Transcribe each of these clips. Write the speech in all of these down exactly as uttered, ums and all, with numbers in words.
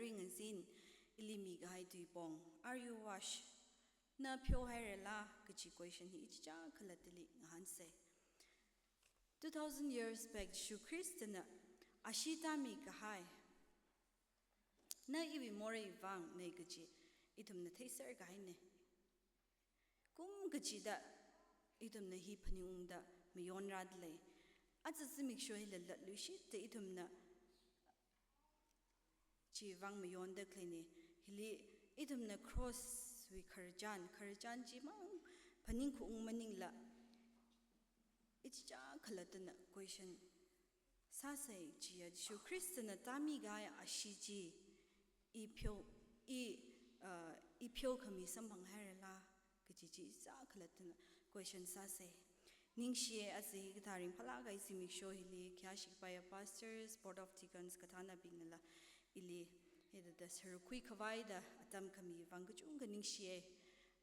Ringazin, ili mikahai tuipong, are you washed? Na pheohairala kaji question hi ichichā khalattali ngahānsei. Two thousand years back, Jishu Khristana ashee tāmikahai, na iwui morei vāngnei kaji ithumna theiser kahainei. Kum kachida ithumna hi phaningungda mayonrāda lei. Aja zimiksho hila latluishitta ithumna chivāng mayonda khaleina. Hili ithumna cross wui khararchan, khararchan chimang phaningkhaung maningla, ichichā khalattana question sāsei, chiya Jishu Khristana tāmikahai ashee chi i pheo, i, uh, i pheokhami samphanghairala kaji chi ichichā khalattana question sāsei. Ningshiya, aja hikathā ringphālāk kahai zimiksho hili khayāshi kapaiya pastors, board of deacons kathānabingnala ili hithāda sārukhui khavaida atam khami vāng kachungkha ningshiya.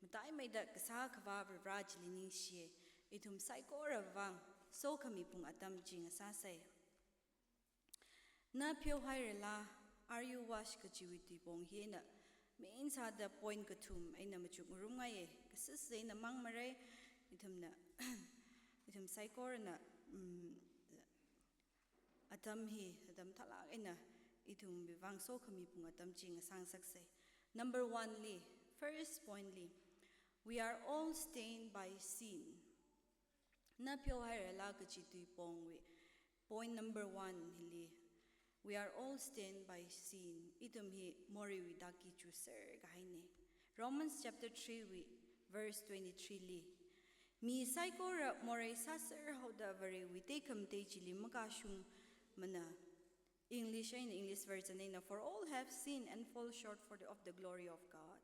Mataimeida kasā Akhava Varivara chili ningshiya. Ithum saikora vāng sokhami pung atam chi ngasāsei. Na pheohairala, are you washed kajiwui tuipong hi eina main sāda point kathum eina machukngarumngaiya. Kasāsā eina māng marei, ithumna, ithum saikorana, mm, atam hi, atam thālāk eina ithumwui vāng sokhami pung atam chi ngasāngasaksei. Number one li, first point li, we are all stained by sin. Na pheohairala kaji tuipongwui point number one hili, we are all stained by sin. Ithum hi moreiwui daki chuser kahainei. Romans chapter three wui verse twenty-three li, mi saikora morei sāser haoda Varewui tekhamatei chili makashungmana. English eina, English version eina, "For all have sinned and fall short for the, of the glory of God."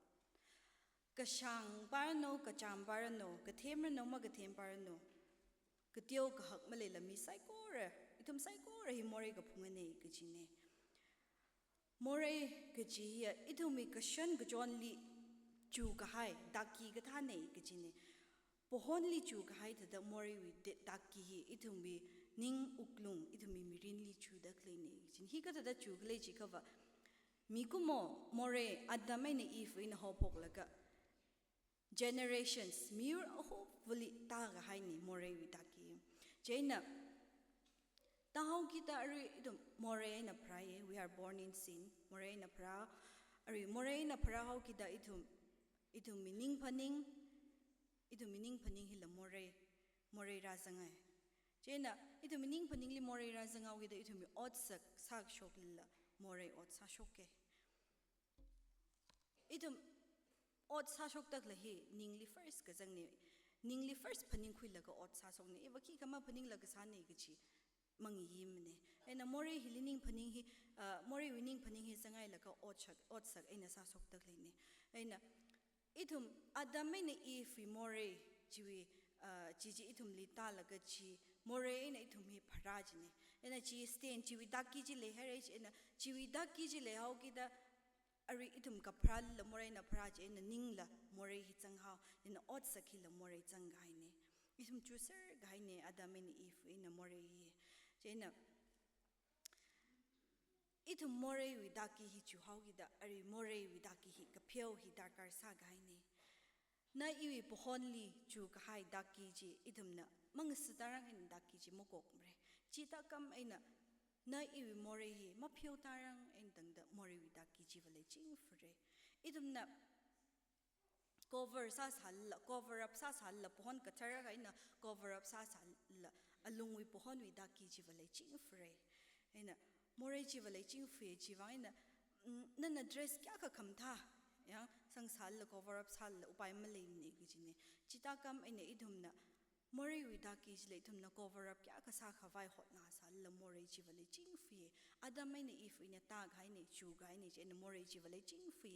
Kashāng pāranu, kachām pāranu, kathem ranu, makathem pāranu, kateo kahak maleila mi saikora, ithum saikora hi morei kaphunganei kajinei. Morei kaji hiya ithumwui kashan kachonli chukahai daki kathānei kajinei. Pahonli chukahai thāda moreiwui de-, daki hi ithumwui ning wuklung, ithumwui mirinli chuda khaleinei kajinei. Hi kathāda chukhalei jiakhava, mikumo morei Adam eina Eve eina haophoklaga generations, miyur ahupvali tākahainei moreiwui daki. Chieina, tāhaokida arui ithum morei eina pharāya, we are born in sin, morei eina pharā, arui morei eina pharāhaokida ithum, ithumwui ning phaning, ithumwui ning phaning hila morei, morei rāzangai. Chieina, ithumwui ning phaningli morei rāzanghaokida ithumwui otsak sākashoklila morei ot sāshoka. Ithum ot sāshokda khalei hi ningli first kazangnei, ningli first phaningkhuilaga ot sāshoknei, iva khikha maphaningla kasānei kaji mangayimanei. Eina morei hili ning phaning hi, ah, moreiwui ning phaning hi zangailaga otsak, otsak eina sāshokda khaleinei. Eina ithum Adam eina Eve wui morei chiwui, ah, chi chi ithumli tālaga chi morei eina ithum hi pharā jinei. Eina chi stain chiwui daki chi leihaira chi, eina chiwui daki chi leihaokida arui ithum kapharāla moreina pharā chieina ningla morei hi zanghao, eina otsak hila morei zangkahainei. Ithum chuser kahainei Adam eina Eve eina morei hi. Chieina ithum moreiwui daki hi chuhaokida arui moreiwui daki hi kapheo hi darkar sākahainei. Na iwui pahonli chukahai daki chi ithumna mangasā tārang eina daki chi makokmara. Chi tākam eina na iwui morei hi mapheo tārang eina tangda moreiwui daki chiva leichingfara. Ithumna cover sāsālala, cover up sāsālala, pahon kathar akha eina cover up sāsālala, alungwui pahonwui daki chiva leichingfara. Eina morei chiva leichingfa, chivāng eina, mm, nana dress kayākha khamathā, ya, sangsālala, cover up sālala upai maleimanei kajinei. Chi tākam eina ithumna moreiwui daki chili ithumna cover up kayākha sākhavai hotnasālala morei chiva leichingfa. Adam eina Eve eina tākahainei, chukahainei chieina morei chiva leichingfa.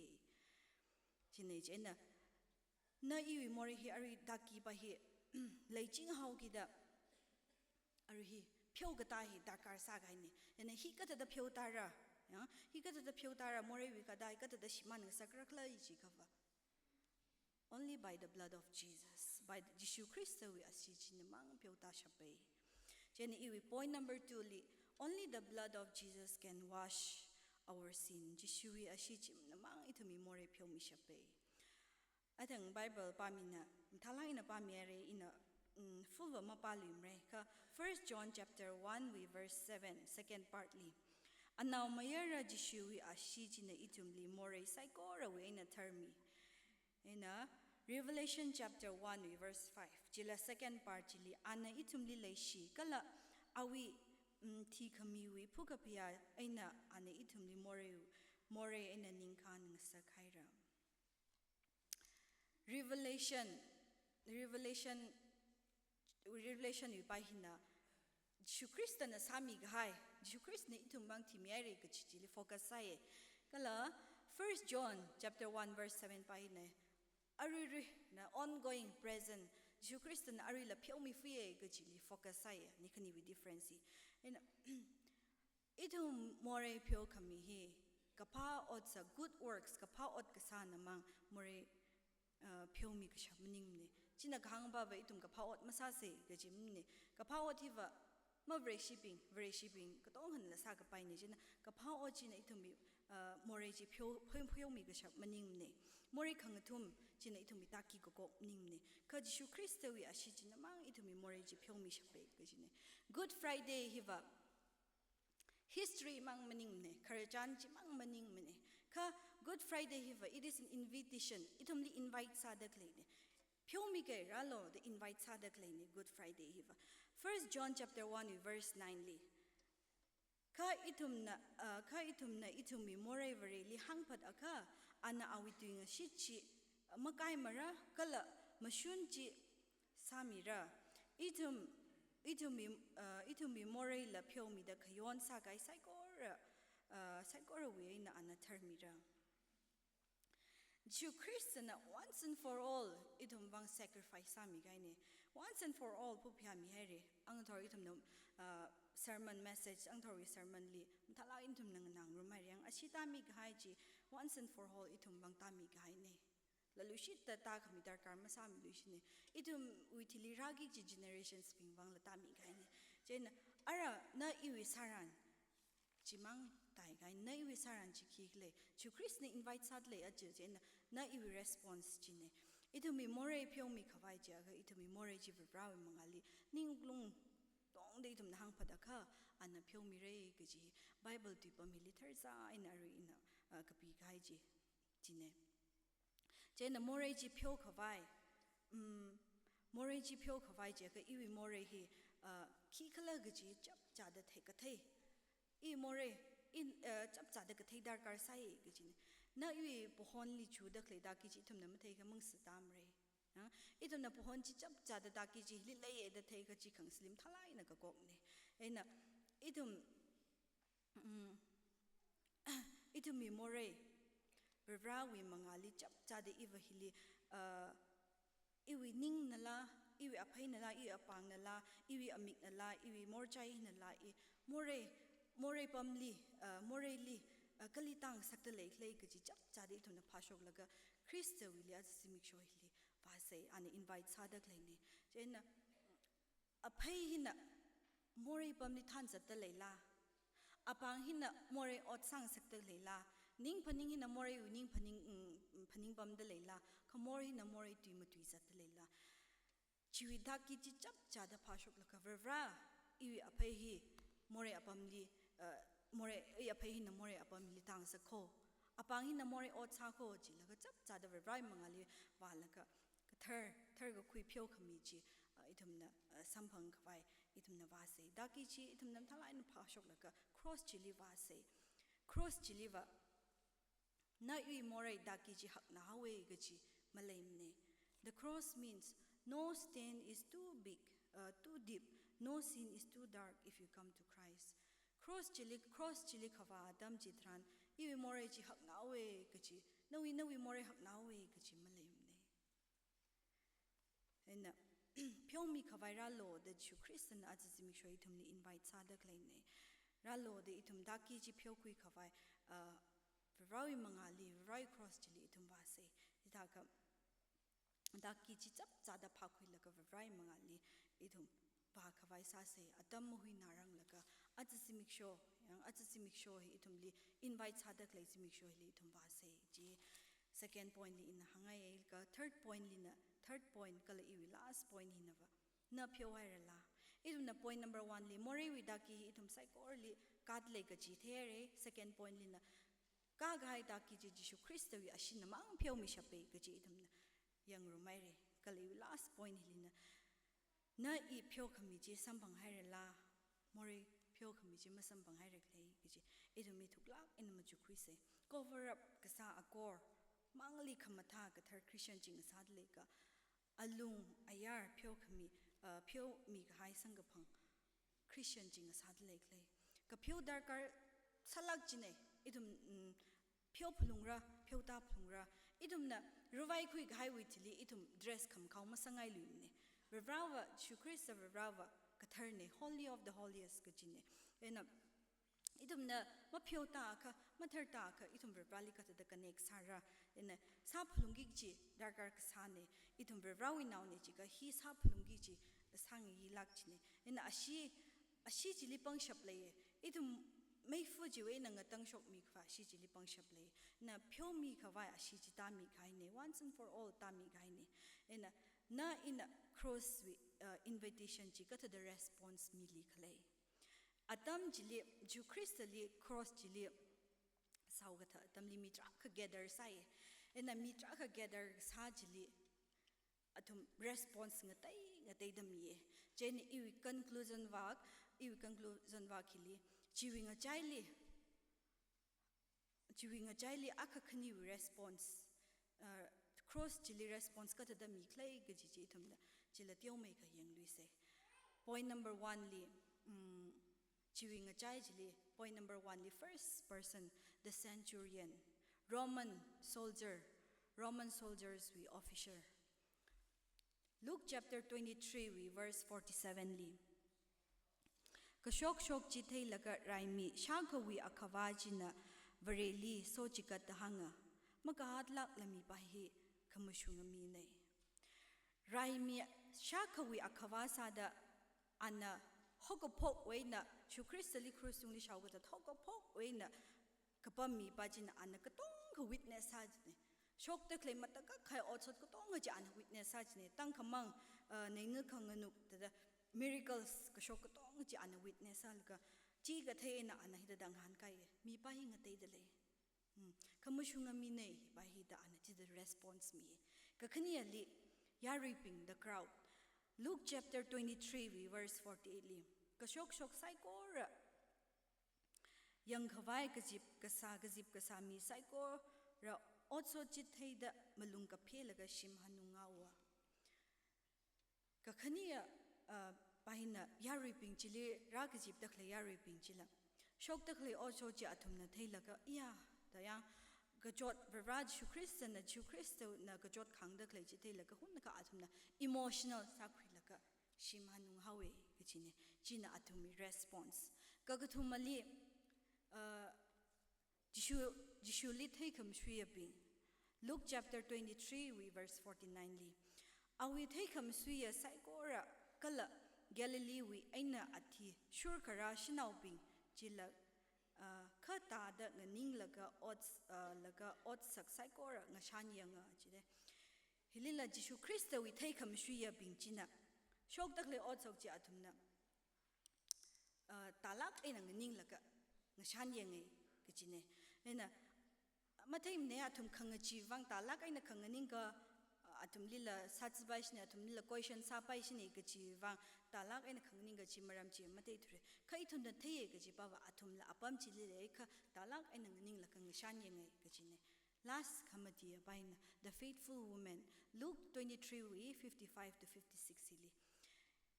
Chinei chieina, na iwui morei hi arui daki pa hi leichinghaokida arui hi pheokatā hi darkar sākahainei. Eina hi kathāda pheotāra, ya, hi kathāda pheotāra, moreiwui katā hi kathāda shimān ngasakra khala jiakhava, only by the blood of Jesus. By the, Jishu Khristawui ashee china mang pheotāshapa. Chieina iwui point number two li, only the blood of Jesus can wash our sin. Jishuwui ashee chimangna mang ithumwui morei pheomishapa. Athang Bible pāmina, mathālāk eina pāmihaira ina, mm, full va mapāluimara, kha First John chapter one wui verse seven, second part li. Anaomayara Jishuwui ashee china ithumli morei saikorawui eina tharmi. Eina Revelation chapter one wui verse five. Chila second part chili ana ithumli leishi, kala awui, mm, thikhamiwui phukaphayā eina ana ithumli morei, morei eina ningkhān ngasakhaira. Revelation, Revelation, Revelation wui pā hina Jishu Khristana sāmikahai, Jishu Khristana ithumvang thimihaira kaji chili focus sāya. Kala First John chapter one verse seven pā hina aruiruina ongoing present, Jishu Khristana aruila pheomifuya kajili focus sāya, ani khaniwui difference hi. Eina ithum morei pheokhami hi kaphā ot sā, good works, kaphā ot kasāna mang morei, uh, pheomikashap maningmana. China kahāng pava ithum kaphā ot masāsa kaji maningmana. Kaphā ot hiva mavareishibing, vareshibing katonga hāngla sākapaina. China kaphā ot china ithumwui, uh, morei chi pheo, pheo, pheomikashap maningmana. Morei khangathum china ithumwui taki kakok maningmana. Kha Jishu Khristawui ashee china mang ithumwui morei chi pheomishapa kajina. Good Friday hiva history mang maningmana, khararchan chimang maningmana. Kha Good Friday hiva, it is an invitation. Ithumli invite sāda khaleina. Pheomikei rālu da invite sāda khaleina Good Friday hiva. First John chapter one wui verse nine li. Kha ithumna, uh, kha ithumna ithumwui morei Vareli hāngphat akha, ana awui tuingashit chi makaimara, kala mashun chi sāmira. Ithum, ithumwui, uh, ithumwui moreila pheomida khayon sākahai saikora, uh, saikorawui eina ana tharmira. Jishu Khristana once and for all ithumvang sacrifice sāmikahaina. Once and for all phuphayāmihaira. Angathor ithumna, uh, sermon message, angathorwui sermon li mathālāk eina ithumna nganāngarumhaira. Yang ashee tāmikahai chi once and for all ithumvang tāmikahaina. Laluishitta tākhami darkar masāmiluishina. Ithumwui thili rāki kaji generations bingvangla tāmikahaina. Chieina ara na iwui sāran chimang tāikahai, na iwui sāran chi khikhala, Jishu Khristana invite sādalei aja chieina, na iwui response china. Ithumwui morei pheomikhavai chiakha, ithumwui morei chi Varivarāwui mangāli ning wuklung tongda ithumna hāngphat akha, ana pheomira kaji Bible tuipam hili tharzā eina arui ina, uh, kapikahai chi, china. Chieina morei chi pheokhavai, mm, morei chi pheokhavai chiakha iwui morei hi, uh, khikhala kaji chapchāda thei kathei. I morei, in, uh, chapchāda kathei darkar sāi kajina. Na iwui pahonli chuda khalei daki chi ithumna matheikha mangsa tamrei. Ha? Ithumna pahon chi chapchāda daki chili leiya da theikha chi khangasalim thalai eina kakokna. Eina ithum, mm, ithumwui morei Varivarāwui mangāli chapchāda iva hili, uh, iwui ningnala, iwui apheinala, iwui apāngnala, iwui amiknala, iwui morchai hinala, i morei, morei pamli, uh, moreili, uh, kali tāngasakda leikhala kaji chapchāda ithumna phāshoklaga Khristawuili aja zimiksho hili vāsa, ana invite sāda khaleina. Chieina aphei hina morei pamli thānzatda leila? Apāng hina morei ot sāngasakda leila? Ning phaning hina moreiwui ning phaning, mm, phaning pamda leila? Kha morei hina morei tui matuizatda leila? Chiwui daki chi chapchāda phāshoklaga Varivarā, iwui aphei hi morei apamli, uh, morei, i aphei hina morei apamli tāngasak kho, apāng hina morei ot sā kho, chilaga chapchāda Varivarāwui mangāli vālaga kathar, tharkakhui pheokhami chi, uh, ithumna, uh, samphangkhavai, ithumna vāsa. Daki chi ithumna mathālāk eina phāshoklaga cross chili vāsa. Cross chili vā, na iwui morei daki chi haknāhaowa kaji maleimana. The cross means no stain is too big, uh, too deep, no sin is too dark if you come to Christ. Cross chili, cross chili khavā atam chitharan, iwui morei chi haknāhaowa kaji, nawui, nawui morei haknāhaowa kaji maleimana. Eina, pheomikhavai rālu da Jishu Khristana aja zimiksho ithumli invite sāda khaleina. Rālu da ithum daki chi pheokhuikhavai, ah, Varivarāwui mangāli, Varivarāwui cross chili ithum vāsa. Chithākha, daki chi chapchāda phākhuilaga Varivarāwui mangāli ithum vākhavai sāsa, atam mahuināranglaga, aja zimiksho, Yang aja zimiksho hi ithumli invite sāda khalei zimiksho hili ithum vāsei ji. Second point li ina hāngngaiya, ka third point lina, third point kala iwui last point hina va, na pheohairala? Ithumna point number one li moreiwui taki hi ithum saikorali kāda lei kaji theirei. Second point lina, kākahai taki chi Jishu Khristawui ashinna mang pheomishapei kaji ithumna yangrumhairei. Kala iwui last point hilina, na i pheokhami chi samphanghairala, morei pheokhami chi masamphanghaira khalei kaji ithum mithuklāk eina machukkhuisei. Cover up kasā akor mangli khamathā kathar Christian chi ngasāda leika, alung ayar pheokhami, uh, pheomikahai samkaphang Christian chi ngasāda lei khalei. Kapheoda darkar sālāk jinei, ithum, mm, pheophalungra, pheoda phalungra. Ithumna ravaikhui kahaiwui thili ithum dress khamkhao masangailuimane. Varivarava, Jishu Khrista Varivarava katharne, Holy of the Holiest kajine. Eina ithumna mapheoda akha, matharda akha, ithum Varivarali kathāda connect sāra? Eina sāphalungki kaji darkar kasāne. Ithum Varivarawui naone jiakha hi sāphalungki kaji sāngailāk jine. Eina ashi, ashi chili pangshap leiye. Ithum meifa chiwui eina ngatangshokmi khavai ashi chili pangshap lei. Na pheomi khavai ashi chi tāmi kahaine, once and for all tāmi kahaine. Eina na ina cross wui, uh, invitation chi kathāda response mili khalei? Atam chili, Jishu Khristali cross chili saokatha atamli mi tarākha gather sāye. Eina mi tarākha gather sā chili athum response ngatei ngateida miye. Chieina iwui conclusion vak, iwui conclusion vak hili, chiwui ngachaili, chiwui ngachaili akha khaniwui response, uh, cross chili response kathāda mi khalei kaji chi ithumna chila teomeikha yangluisei. Point number one li, mm, chiwui ngachai chili, point number one li, first person, the centurion, Roman soldier, Roman soldiers wui officer. Luke chapter twenty-three wui verse forty-seven li, kashokshok chi theilaga raimi shākhawui akhava china Vareli sochikatda hānga, makahatlākla mipā hi khamashunga minei. Raimi shākhawui akhava sāda ana haokaphokwui eina, Jishu Khristali cross tungli shaokathat haokaphokwui eina kapam mipā china ana katonga witness sā jine. Shokda khalei matakhak kahai otshot katonga chi ana witness sā jine. Tangkhamang, uh, neina khanganuk thāda miracles kashok katonga chi ana witness sālaga, chi kathei eina ana hithāda ngahānkaiye, mipā hi ngateida lei. Hmm. Khamashunga minei hipā hi da ana chida response miye. Kakhaneli, yaruibing, the crowd. Luke chapter twenty-three wui verse forty-eight li, kashokshok saikora, yangkhavai kazip kasā, kazip kasā mi saikora otshot chi theida malung kaphelaga shim hanung haowa. Kakhanea, uh, pā hina yaruibing chili, rākazipda khalei yaruibing chila, shokda khalei otshot chi athumna theilaga, iya, da yang, kachot Varivara Jishu Khristana, Jishu Khristana kachot khāngda khalei chi theilaga hunakha athumna emotional sākhuilaga shim hanung haowe kajine. China athumwui response. Kakathumali, uh, Jishu, Jishuli theikhamshuiyabing. Luke chapter twenty-three wui verse forty-nine li, awui theikhamshuiya saikora kala Galileewui eina athishur kharā shanaobing chila, ah, khatāda nganinglaga ot, ah, laga otsak saikora ngashan yanga jide. Hilila Jishu Khristawui theikhamshuiyabing china shokda khalei otshot chi athumna, ah, tālāk eina nganinglaga ngashan yange kajine. Eina matheimane, athum khangachee vang tālāk eina khanganingkha, ah, athumlila sātsi paishine, athumlila question sāpaishine kachi vang tālāk eina khanganingkha chi maram chi matheithura. Kha ithumna theiye kaji pāva athumla apam chili leikha tālāk eina nganinglaga ngashan yange kajine. Last khamati apā hina, the faithful woman. Luke twenty-three wui fifty-five to fifty-six hili,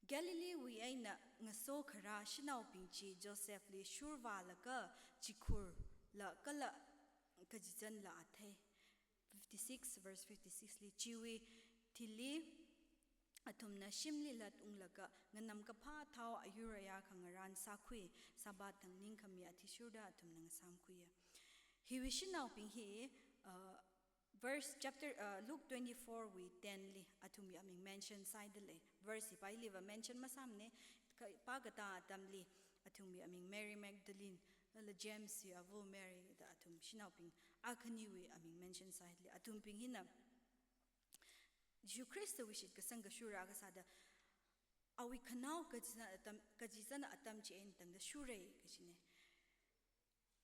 Galileewui eina ngaso kharā shanaobing chi Josephli shurvālaga chikhurla kala kachizanla athei. Fifty-six, verse fifty-six li, chiwui thili athumna shimli latunglaga nganamkaphā thao ayur ayā khangarān sākhui, Sabbath thang ningkhami athishurda athumna ngasāmkhuiya. Hiwui shanaobing hi, uh, verse chapter, uh, Luke twenty-four wui ten li athumwui aming mention sāhaida lei. Verse hi pailiva mention masāmane, kha pākatā atamli athumwui aming Mary Magdalene, Kala James hi ava Mary da athum shanaobing akhaniwui aming mention sāhaili, athumbing hina Jishu Khristawui shitkasang kashura kasāda awui khanao kachizan atam, kachizan atam chi eina tangda shurei kachine.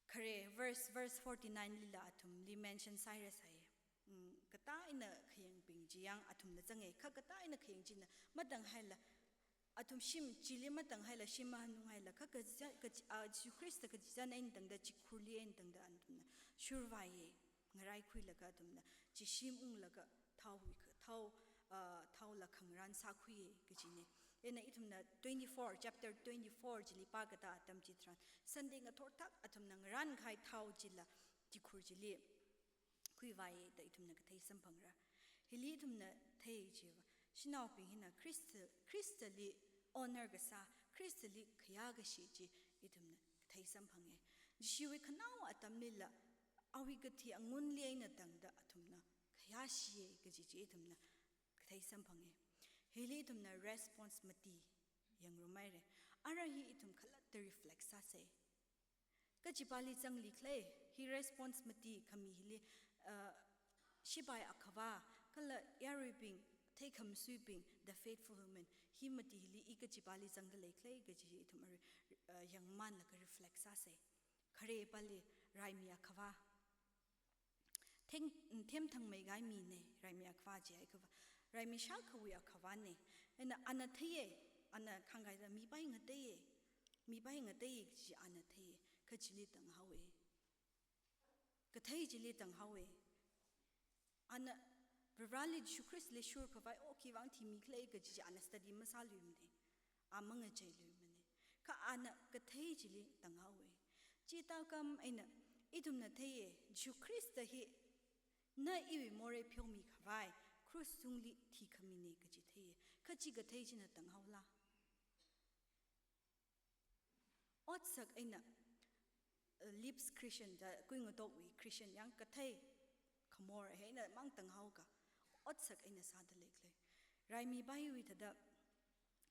Khare verse, verse forty-nine lila athumli mention sāhaira sai. Mm, katā eina khayangbing chi yang athumna zange, kha katā eina khayang china matanghaila, athum shim chili matanghaila, shim mahanunghaila, kha kachiza-, kachi-, a, Jishu Khrista kachizan eina tangda, chikhurli eina tangda athumna shurvaiye, ngaraikhuilaga athumna chi shim unglaga thao wui kha-, thao, a, thaola khangarān sākhuiye kachine. Eina ithumna twenty-four, chapter twenty-four chili pākatā atam chitharan, Sunday ngathor thak athumna ngarānkahai thao chila chikhur chili khuivai da ithumna kathei samphangra. Hili ithumna thei chiva, shanaobing hina Khrista, Khristali honor kasā, Khristali khayā kashi chi ithumna kathei samphange. Jishuwui khanao atamlila awui kathi angunli eina tangda athumna khayāshiye kaji chi ithumna kathei samphange. Hili ithumna response mati yangrumaire. Ara hi ithum khalatta reflect sāse. Kachipāli zangli khalei, hi response mati khami hili, uh, shipai akhava, kala yaruibing, theikhamshuibing, the faithful women, hi mati hili i kachipāli zangda lei khalei kaji hi ithum ari, uh, yangmanlaga reflect sāse. Kharepāli raimi akhava, theng, themthangmei kahai mine, raimi akhava chi akhava. Raimi shākhawui akhavane. Eina ana theiye, ana khangkaida mipai ngateiye. Mipai ngateiye kaji ana theiye. Kha chili tanghaowe. Kathei chili tanghaowe. Ana Varivarali Jishu Khristali shurkhavai, o khivang thimi khalei kaji chi ana study masāluimane. A mangacheiluimane. Kha ana kathei chili tanghaowe. Chithākam eina ithumna theiye, Jishu Khrista hi na iwui morei pheomi khavai, cross tungli thikhamine kaji theiye. Kha chi kathei china tanghaola. Otsak eina, uh, lips Christian da kuingatokwui Christian yang kathei khamor eina mang tanghaoka, otsak eina sāda lei khalei. Raimipaiwui thāda,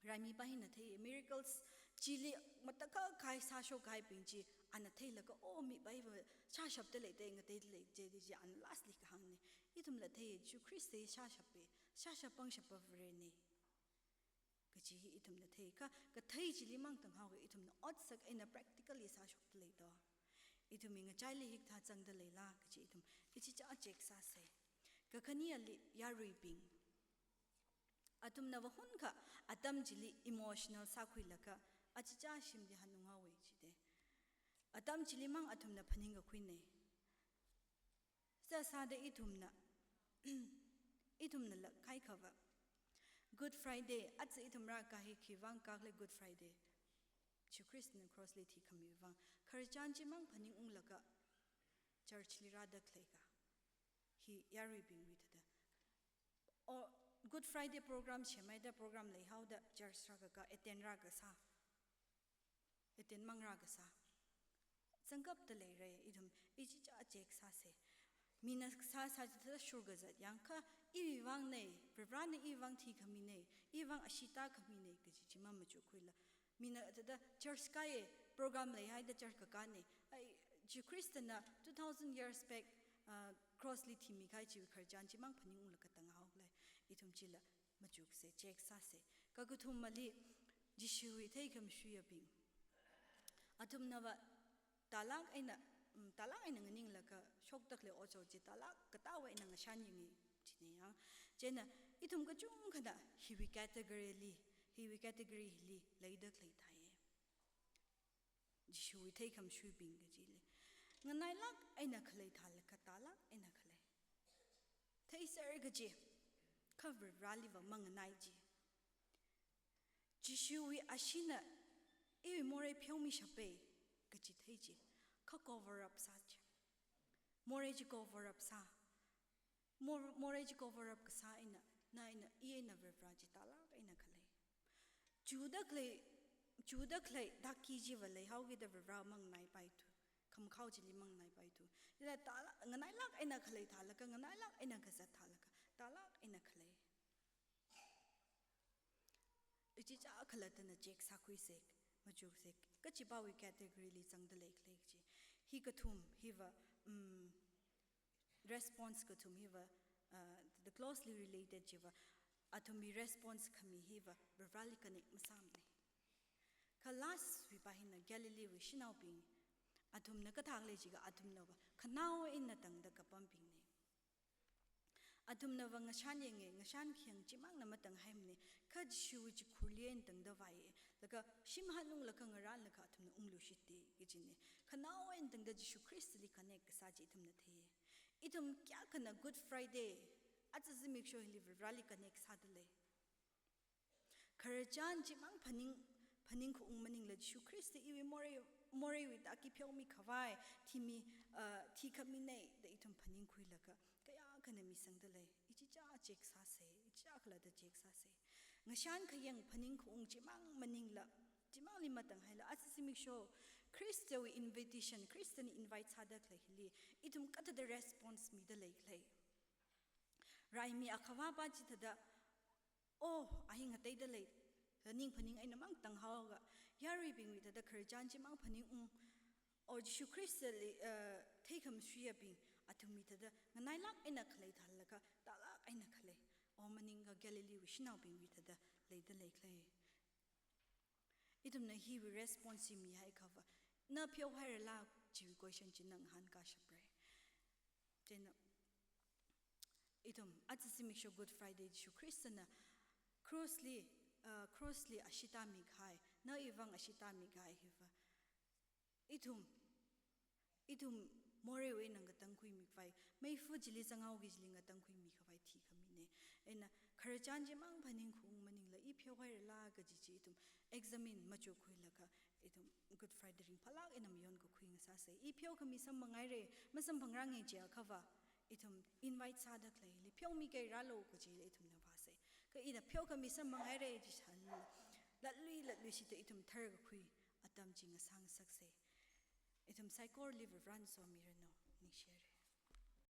raimipaiwui thāda miracles chili matakhak kahai sāshok kahaibing chi ana theilaga, o mipaiva shāshapda lei, thei ngateida lei, chi, chi ana lastli kahāngne. Ithumla thei, Jishu Khrista shāshape, shāshap pangshapa Varene kaji hi ithumna thei. Kha kathei chili mang tanghaoka, ithumna otsak eina practically sāshokda lei do. Ithumwui ngachaili hikathā zangda leila kaji ithum ichicha check sāse. Kakhaneli yaruibing. Athumna vahun kha atam chili emotional sākhuilaga achicha shimli hanunghaowe jide. Atam chili mang athumna phaningkakhuine. Sāsāda ithumna, ithumnala kaikhava Good Friday, aja ithum rākahai khivang kakle Good Friday. Jishu Khristana cross li thikhami vang. Khararchan chimang phaningunglaga church li rāda khaleika. Hi yaruibingwui thāda. O Good Friday program semhaida program leihaoda church rākaka attend rākasā. Attend mang rākasā. Zangkapda leire, ithum ichicha check sāse. Mina sāsā chithāda shurkazat yangkha, iwui vangne, Varivarana iwui vang thikhamine, iwui vang ashee tākhamine kaji chi mamachukhuila. Mina thāda church kāye, program leihaida church kakāne. Ai, Jishu Khristana two thousand years back, uh, cross li thimi kahai chiwui khararchan chimang phaningunglaga tanghaole. Ithum chila machukse, check sāse. Kakathumali, Jishuwui theikhamshuiyabing. Athumnava tālāk eina, mm, tālāk eina nganinglaga shokda khalei otshot chi tālāk katāva eina ngashan yangi jine yang. Chieina ithum kachungkhana hiwui category li, hiwui category hili leida khalei thāye. Jishuwui theikhamshuibing kajili. Nganailāk eina khalei thālaga tālāk eina khalei. Theiser kaji, kha Varivaraliva manganai ji. Jishuwui asheena iwui morei pheomishape kaji thei ji, kha cover up sā ji. Morei chi cover up sā. Mor-, morei chi cover up kasā eina, na eina, i eina Varivara chi tālāk eina khalei. Chuda khalei, chuda khalei daki chiva leihaokida Varivara mangnaipaithu. Khamakhao chili mangnaipaithu. Ila tālā-, nganailāk eina khalei thālaga, nganailāk eina kazat thālaga, tālāk eina khalei. Ichicha khalattana check sākhuise. machukse, kachipāwui category li zangda leikhala kaji. Hi kathum hiva, mm, response kathum hiva, uh, the closely related chiva, athumwui response khami hiva Varivarāli connect masāmana. Kha last wui pā hina Galileewui shanaobing, athumna kathā khalei jiakha athumnava khanao eina tangda kapambingna. Athumnava ngashan yanga, ngashan khayang chimangna matanghaimana, kha Jishuwui chikhurli eina tangda vāya, laga shim hanunglaga ngarānlaga athumna ungluishita kajina. Khanao eina tangda Jishu Khristali connect kasā chi ithumna theiya. Ithum kayākhana Good Friday, aja zimiksho hili Varivarāli connect sāda lei. Khararchan chimang phaning, phaning khaung maningla Jishu Khrista iwui morei, moreiwui taki pheomi khavai, thimi, uh, thikhamina da ithum phaningkhuilaga kayākhana misangda lei. Ichicha check sāsa, ichicha khalatta check sāsa. Ngashan khayang phaning khaung chimang maningla, chimangli matanghaila, aja zimiksho Khristawui invitation, Khristana invite sāda khalei hili ithum kathāda response mida leikhala. Raimi akhavā pā chithāda, oh, a hi ngateida lei, da ning phaning eina mang tanghaoga, yaruibingwui thāda khararchan chimang phaningung, oh, Jishu Khristali, uh, theikhamashiyabing, athumwui thāda nganailāk eina khalei thālaga tālāk eina khalei, oh, maningakha Galileewui shanaobingwui thāda leida leikhala. Ithumna hiwui response hi mihaiakhava, na pheohairala chiwui question chi ngahānkashapra. Chieina, ithum aja zimiksho Good Friday Jishu Khristana cross li, uh, cross li ashee tāmikahai, na ivang ashee tāmikahai hiva, ithum, ithum moreiwui eina ngatangkhuimi khavai, meifa chili zanghaoki kajili ngatangkhuimi khavai thikhamina. Eina khararchan chimang phaning khaung maningla i pheohairala kaji chi ithum examine machukkhuilaga, ithum Good Friday ringphālāk eina mayonkakhui ngasāsa. I pheokhami samphanghairai, masamphangranga jiakhava, ithum invite sāda khalei hili pheomikei rālu kajila ithumna vāsa. Kha ina pheokhami samphanghaira jisālala, latlui latluishida ithum tharkakhui atam chi ngasāngasaksa. Ithum saikorali Varivarāna somiranu.